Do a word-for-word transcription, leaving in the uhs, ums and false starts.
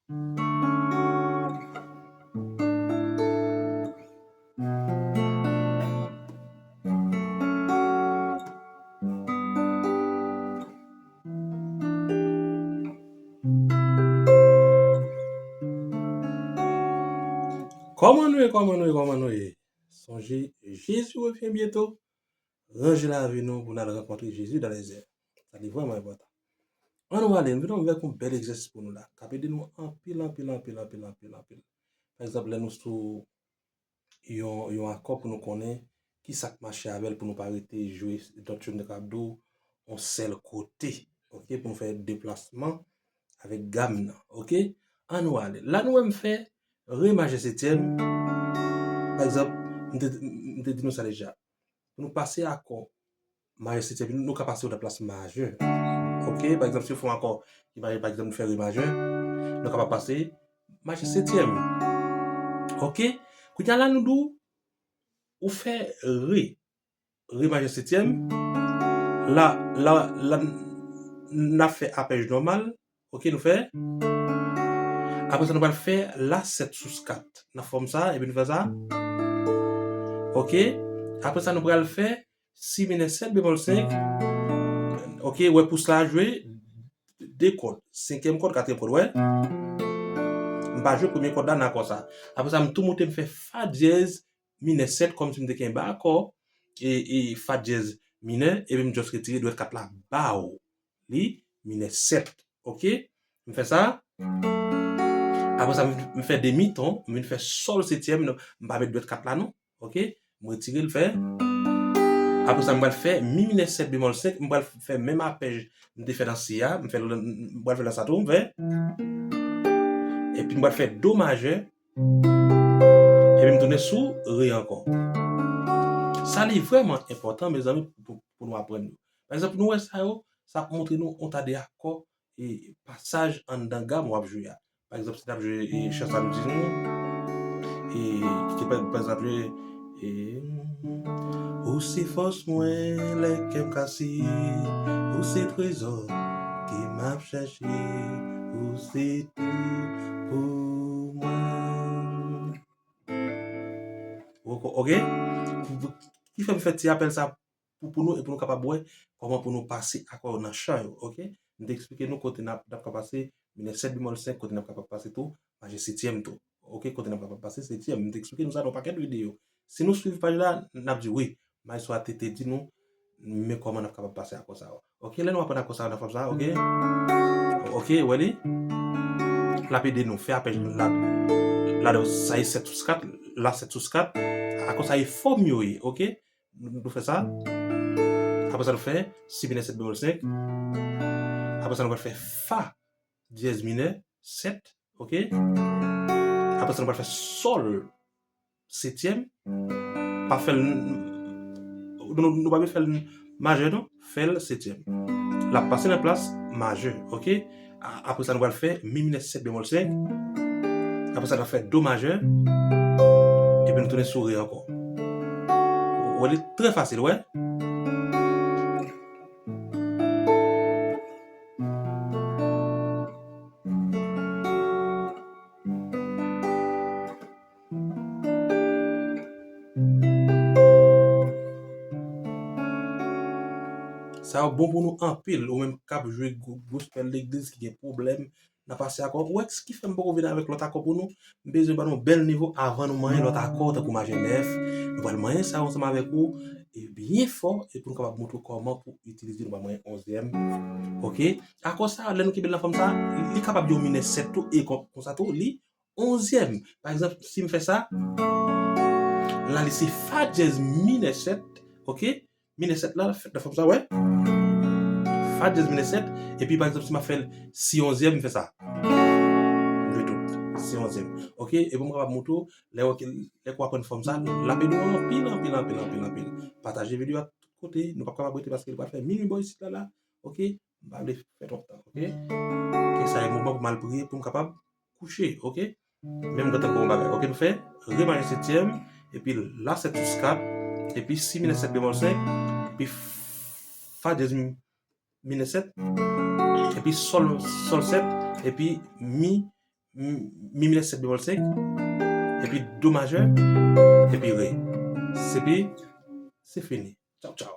Kòman nou ye, kòman nou ye, kòman nou ye? Sonje, Jezi revyen byento. Ranje lavi nou pou n al rankontre Jezi dans les airs. Sa li vrèman enpòtan. Ann nou ale, m vin avèk yon bèl egzèsis pou nou la, k ap ede nou anpil, anpil, anpil, anpil, anpil, anpil. Pa egzanp, lè nou sou yon, yon akò pou nou konnen ki sa k mache avè l pou nou pa rete jwe, dòt yo m te ka ap di w, yon sèl kote, oke, pou nou fè deplasman avèk gam nan, oke? Ann nou ale. La nou wè m fè re majè setyèm, pa egzanp, m te, m te di nou sa deja. Pou nou pase akò majè setyèm, nou ka pase yo nan plas majè. Oke, pa egzanp, si yo fè yon akò ki majè, pa egzanp, nou fè re majè, nou kapab pase majè setyèm. Oke, kounye a la nou di w, ou fè re, re majè setyèm, la, la, la, n ap fè apèj nòmal, oke, nou fè. Apre sa, nou pral fè la sèt sous kat nan fòm sa, epi nou fè sa. Oke, apre sa, nou pral fè si minè sèt bemòl senk. Oke, wè pous la jwe de kòd, senkyèm kòd, katriyèm kòd, wè. M pa jwe premye kòd la nan akò sa. Apre sa, m tou moute, m fè fa dyèz minè sèt, kòmsi m te kenbe akò, e, e fa dyèz minè, epi m just retire dwèt kat la ba w. Li minè sèt. Oke? M fè sa. Apre sa, m, m fè demi ton, m vin fè sòl setyèm, non, m pa met dwèt kat la, non. Oke? M retire l, fè. Apre sa, m pral fè mi minè sèt bemòl senk, m pral fè menm apèj m te fè nan si a, m fè l, m pral fè nan sa tou, m fè. Epi m pral fè do majè, epi m tounen sou re ankò. Sa li vrèman enpòtan, mezanmi, pou, pou nou aprann yo. Pa egzanp, nou wè sa yo, sa ap montre nou yon ta de akò e pasaj anndan gam w ap jwe a. Pa egzanp, si n ap jwe, e, chan sa nou di nou, e, ki te pa, pa egzanp, e, ou se fòs mwen lè kè m kase, ou se trezò ke m ap chache, ou se tout pou mwen. Ou ko-, oke? Pou, pou, ki fè m fè ti apèl sa pou, pou nou, e pou nou kapab wè kòman pou nou pase akò yo nan chan yo, oke? M te eksplike nou kote n ap, n ap ka pase minè sèt bemòl senk, kote n ap kapab pase tou majè setyèm tou, oke? Kote n ap kapab pase setyèm. M te eksplike nou sa nan yon pakèt videyo. Si nou swiv paj la, n ap di, wi, maestro a te, te di nou, men kòman n ap kapab pase akò sa yo. Oke, lè nou aprann akò sa yo nan fòm sa, oke? Oke, wè li? L ap ede nou fè apèj la, la, sa e sèt sous kat, la sèt sous kat. Akò sa e fòm yo ye, oke? Nou, nou fè sa. Apre sa, nou fè si minè sèt bemòl senk. Apre sa, nou pral fè fa dyèz minè sèt, oke? Apre sa, nou pral fè sòl setyèm. Pa fè l, nou, nou pa bezwen fè l majè, non. Fè l setyèm. L ap pase nan plas majè, oke? A-, apre sa, nou pral fè mi minè sèt bemòl senk. Apre sa, n ap fè do majè. Epi nou tounen sou re ankò. Ou wè, li trè fasil, wè. Sa yo bon pou nou anpil, ou menm k ap jwe go-, gospel legliz ki gen pwoblèm nan pase akò. Ou wè ki fè m poko vin avèk lòt akò pou nou? M bezwen ba nou bèl nivo avan nou manyen lòt akò, tankou majè nèf. Nou pral manyen sa yo ansanm avèk ou, e byen fò, e pou nou kapab montre w kòman pou itilize, nou pral manyen onzyèm. Oke? Akò sa, lè nou kenbe l nan fòm sa, li kapab yon minè sèt tou, e kon, konsa tou, li onzyèm. Pa egzanp, si m fè sa, la li se fa dyèz minè sèt, oke? Minè sèt la, fèt nan fòm sa, wè. Fa dyèz minè sèt, epi pa egzanp, si m ap fè l si onzyèm, m fè sa. M jwe tout, si onzyèm. Oke, epi m kapab montre w, lè w, lè w aprann fòm sa, l ap ede w anpil, anpil, anpil, anpil, anpil. Pataje videyo a tout kote, nou p ap kapab rete paske li pral fè minui bò isit la, la. Oke, m pa vle fè twòp tan, oke? Oke, sa e moman pou m al priye, pou m kapab kouche, oke? Menm gentan gon bagay, oke, nou fè re majè setyèm, epi la sèt sous kat, epi si minè sèt bemòl senk, epi fa dyèz minè sèt, epi sòl, sòl sèt, epi mi m- mi minè sèt bemòl senk, epi do majè, epi re. Epi se fini. Tchaw, tchaw.